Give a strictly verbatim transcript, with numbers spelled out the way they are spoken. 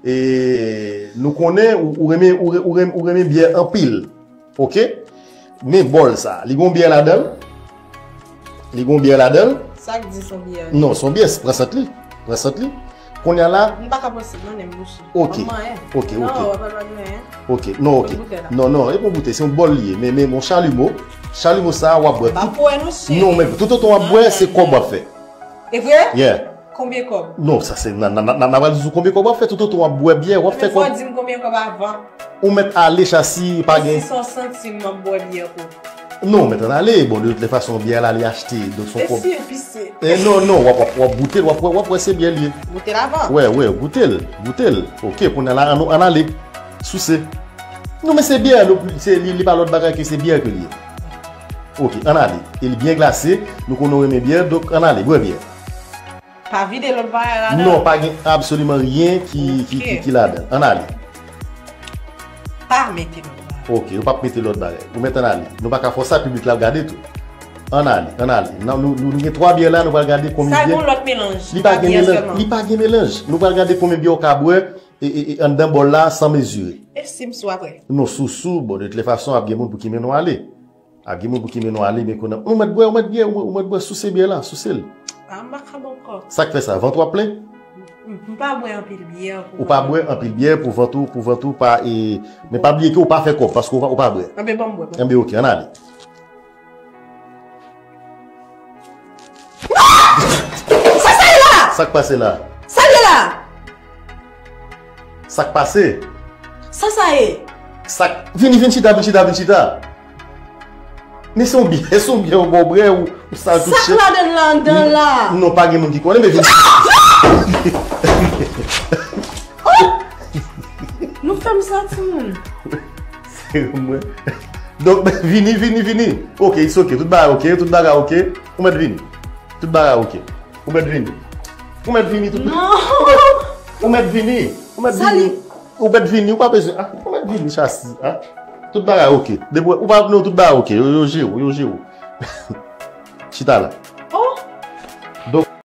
E nou konnen ou, ou renmen, ou, re- ou renmen, ou renmen byè anpil. Oke? Men bòl sa, li gon byè ladan l? Li gon byè ladan l? Sa k di son byè? Non, son byè, pran sant li. Pran sant li. Kounye a la, M pa ka pran sant non, nem bouch. Oke. Ban m manyen. Oke, Non, oke. w ap al manyen. Oke, non, oke. Yon boutèy la. Non, non, e pa yon boutèy, se yon bòl li ye. Men, men, yon chalimo. Chalimo sa, w ap bwè. M pa pou wè nou si. Non, men toutotan w ap bwè, se kòb w ap fè. E vre? Yeah. Konbyen kòb? Non, sa se, nan, nan, nan, nan pral di w konbyen kòb w ap fè, toutotan w ap bwè byè, w ap fè kòb. Fò di m konbyen kòb avan. Ou mèt ale chasi, pa gen. Si se yon santim m ap bwè byè pou. Non, ou mèt ann ale, bon, de tout lè fason, byè la li achte, donk se yon kòb. E si l pise? E non, non, w ap, w ap, w ap goute l, w ap wè, w ap wè se byè l ye. Goute l avan? Wè, wè, goute l, goute l. Oke, kounye a la, ann, ann ale. Souse. Non, men se byè, li, se, li, li pa lòt bagay ke se byè ke li ye. Oke, ann ale. E li byen glase, nou konnen w renmen byè, donk ann ale, bwè byè. Pa vide lòt bagay ladan? Non, pa gen absoliman ryen ki, ki, ki, Oke. ki ladan. Ann ale. Pa mete lòt bagay. Oke, ou p ap mete lòt bagay. Ou mèt ann ale. Nou pa ka fòse sa, piblik la ap gade tou. Ann ale, ann ale. Nan, nou, nou, nou gen twa byè la, nou pral gade konbyen Sa byè. gon lòt melanj, Li pa pa gen byè melanj. sèlman. Li pa gen melanj. Nou pral gade konbyen byè ou ka bwè e, e, e, anndan bòl la san mezire. E si m sou apre? Non, sou, sou, bon, de tout lè fason, ap gen moun pou ki mennen w ale. Ap gen moun pou ki mennen w ale, men konnen, ou mèt bwè, ou mèt bwè, ou mèt, ou mèt bwè, souse byè la, souse l. A, m pa ka bwè ankò. Sa k fè sa? Vant w ap plen? M, m pa bwè anpil byè pou Ou pa bwè anpil byè pou vant ou, pou vant ou pa, e, men pa bliye ke ou pa fè kòb, paske ou pa, ou pa bwè. Anben, ban m bwè, ban m Anben, oke, ann ale. Sa sa ye la? Sa k pase la? Sa ye la? Sa k pase? Sa sa ye? Sa k, vini, vin chita, vin chita, vin chita. Men se yon byè, se yon byè ou bò bwè ou, ou sal tout Sa k chèf. ladan la, anndan la? Non, pa gen moun ki konnen, men vin. Nou fè m sa, timoun. Se mwen. Donk, vini, vini, vini. Oke, it's oke. Tout bagay oke, tout bagay oke. Ou mèt vini. Tout bagay oke. Ou mèt vini. Ou mèt vini tout. Non. Ou mèt vini. Ou mèt Sa vini. li- Ou mèt vini, ou pa bezwen. Ah, ou mèt vini, chasi. Ah. Tout bagay oke. Depi ou pa, non, tout bagay oke. Yo, yo jere w, yo jere w. Chita la.